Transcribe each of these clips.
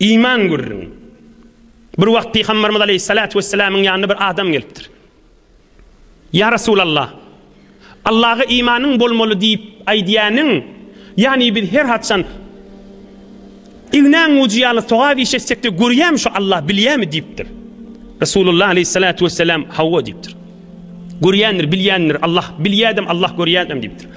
Iman gürrüň. Bir wagt Pygamberimiz aleýhissalatu wessalamyň ýanyna bir adam gelipdir. Ýa Resulallah, Allaha imanyň bolmaly diýip aýdýanyň, ýagny biz her haçan ignäň ujy ýaly sogap iş etsekde görýämi şu Allah bilýämi diýipdir. Resulullah aleýhissalatu wessalam hawa diýipdir. Görýändir, bilýändir, Allah bilýädem, Allah görýädem diýipdir.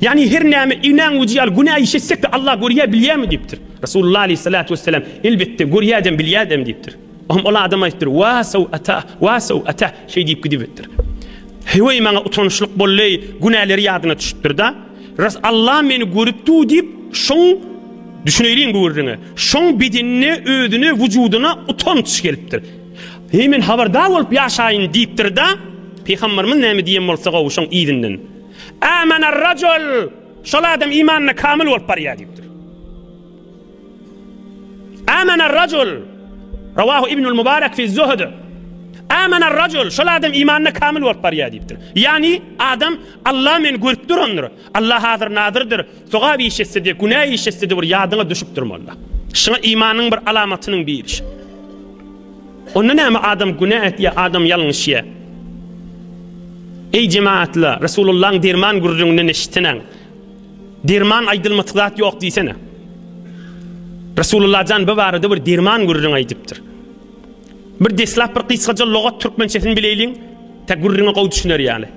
Ýagny her näme ignäň ujy ýaly günä iş etsek-de Allah görýär, bilýärmi diýipdir. Resulullah aleýhissalatu wessalam elbetde görýädem, bilýädem diýipdir. Ohm ol adam aýtdyr, Wa sawata, wa sawata şeý diýip gidibetdir. Heweý maňa utançlyk boldy, günäleri ýadyna düşüpdir-de. Ras Allah meni görüp dur diýip, şoň düşüneýliň bu gürrüňe. Şoň bedenine, özüne, wujudyna utanç gelipdir. Heý men habardar bolup ýaşaýyn diýipdir-de, Pygamberimiz näme diýen bolsa gowy şoň yzyndan. Amener rajul! Şol adam imanyna kamil bolup barýar diýipdir. Amener rajul! Rawahu Ibnul Mubarak fi Zuhd. Amener rajul! Şol adam imanyna kamil bolup barýar diýipdir. Ýagny adam Allah meni görüp durandyr. Allah hazir nazyrdyr. Sogap iş etse-de, günä iş etse-de bir ýadyňa düşüp durmaly. Şuňa imanyň bir alamatynyň biri. Onda näme adam günä etýär, adam ýalňyşýar. Eý jemaatlar, Resulullahyň derman gürrüňinden eşitseneň. Derman aýdylmadyk zat ýok diýsene. Resulullah jan bu barada bir derman gürrüň aýdypdyr. Bir deslap bir gysgaja logat türkmençesini bileýliň, tä gürrüňe gowy düşüner ýaly.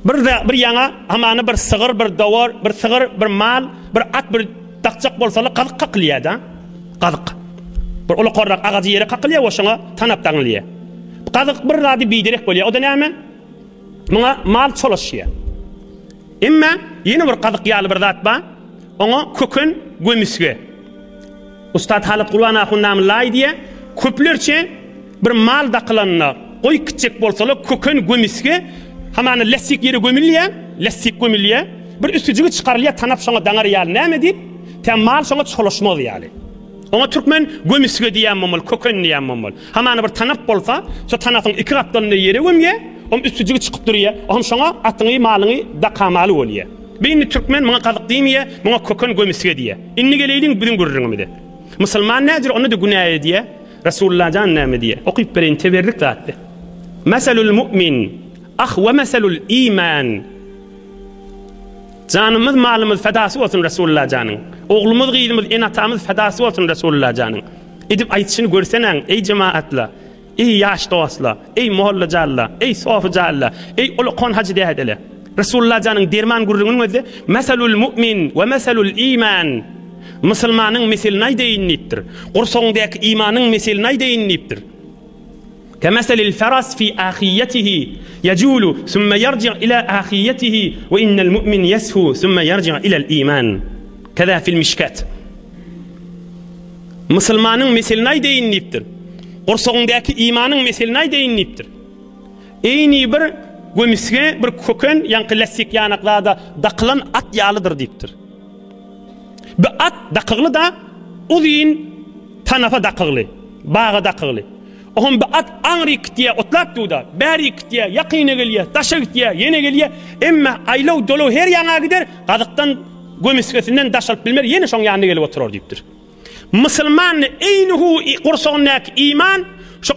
Bir bir ýaňa hamana bir sygyr, bir dowar, bir sygyr, bir mal, bir at bir dakjak bolsalar gazyk kakylýar-da. Gazyk. Bir ulukarrak agajy ýere kakylýar we şoňa tanap daňylýar. Bu gazyk bir zady biderek bolýar. O-da näme? Muňa mal çolaşýar. Emma ýene bir gazyk ýaly bir zat bar. Oňa köken gömüsge. Ussat Halyt Gurban ahun namylla aýdýar, Köplerçe bir mal dakylanda, goýup gitjek bolsalar, köken gömüsge, hamana lässik ýere gömülýär, lässik gömülýär, bir üstüjigi çykarylýar, tanap şoňa daňar ýaly näme diýip, tä mal şoňa çolaşmaz ýaly. Oňa türkmen gömüsge diýýän bolmaly, köken diýýän bolmaly. Hamana bir tanap bolsa, şo tanapyň iki gapdalynda ýere gömýär, oň üstüjigi çykyp durýar, oňam şoňa atyňy, malyňy dakamaly bolýar. Bi indi türkmen muňa gazyk diýmeýär, muňa köken gömüsge diýýär. Indi geleýliň biziň gürrüňimize. Musulman näjür onda-da günä edýär? Resulullah jan näme diýýär? Okyp bereýin teberrik zat bi. Meselul mu'min ah we meselul iman. Janymyz malymyz fedasy bolsun Resulullah janyň. Oglumyz gyzymyz ene-atamyz fedasy bolsun Resulullah janyň. Edip aýdyşyny görseneň eý jemaatla. Eý ýaş dostlar, eý molla janlar, eý sofy janlar, eý ulakan hajy dädeler! Resulullah janyň derman gürrüňiniň özi Meselul mu'min we meselul iman Musulmanyň meselini aýdaýyn diýipdir. Gursagyňdaky imanyň meselini aýdaýyn diýipdir. Kemeselil feras fi ahiýetihi yejulu sümme ýerji ila ahiýetihi we innel mu'min ýeshu sümme ýerji ilel iman. Keza fil mişkat. Musulmanyň meselini aýdaýyn diýipdir. Gursagyňdaky imanyň meselini aýdaýyn diýipdir. Eýni bir gömüsge, bir köken, ýaňky lässik ýanak zada dakylan at ýalydyr diýipdir. Bu at dakygly-da, uzyn tanapa dakygly, baga dakygly. Oňam bu at aňryk gitýär, otlap dur-da, bärik gitýär, ýakyna gelýär, daşa gitýär, ýene gelýär. Emma aýlaw-dolaw her ýaňa gider, gazykdan Gömüsgesinden daş alyp bilmez, ýene şoň ýanyna gelip oturar diýipdir. Musulman eýnihu gursagyndaky iman şu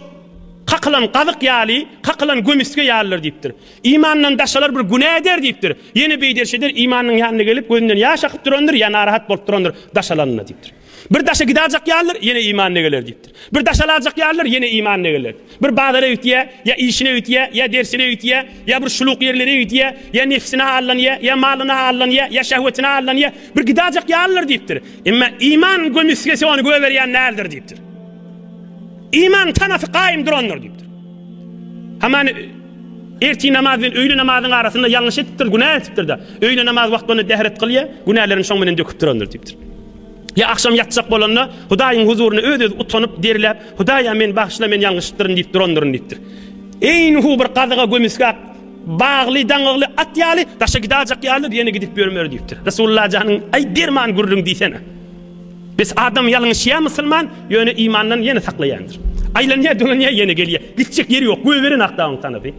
kakylan gazyk ýaly, kakylan gömüsge ýalydyr diýipdir. Imandan daş alar bir günä eder diýipdir. Ýene beýder şeýder imanynyň ýanyna gelip gözünden ýaş akyp durandyr, ýa narahat bolup durandyr daş alanyna diýipdir. Bir daşa gidajak ýalydyr, ýene imanyna geler diýipdir. Bir daş alajak ýalydyr, ýene imanyna geler. Bir bazara gitýär, ýa işine gitýär, ýa dersine gitýär, ýa bir şuluk ýerlere gitýär, ýa nefsine aldanýar, ýa malyna aldanýar, ýa şehwetine aldanýar. Bir gidajak ýalydyr diýipdir. Emma iman gömüsgesi ony göberýän däldir diýipdir. Iman tanasy gaýym durandyr diýipdir. Hamany ertir namaz bilen öýle namazyň arasynda ýalňyş edipdir, günä edipdir-de. Öýle namaz wagtynda dähret kylýar, günälerini şoň bilen döküp durandyr diýipdir. Ýa agşam ýatjak bolanda, Hudaýyň huzurynda öz-özi utanyp, derläp, Hudaý-a meni bagyşla, men ýalňyşypdyryn diýip durandyryn diýipdir. Eýnuhu bir gazyga gömüsgä bagly, daňygly at ýaly, daşa gidajak ýalydyr, ýene gidip ýörmeli diýipdir. Resulullah janyň, aý, derman gürrüň diýsene. Bes adam ýalňyşýar musulman, ýöne imandan ýene saklaýandyr. Aýlanýar, dolanýar, ýene gelýär. Gitjek ýeri ýok, göberen akdagyň tanapy.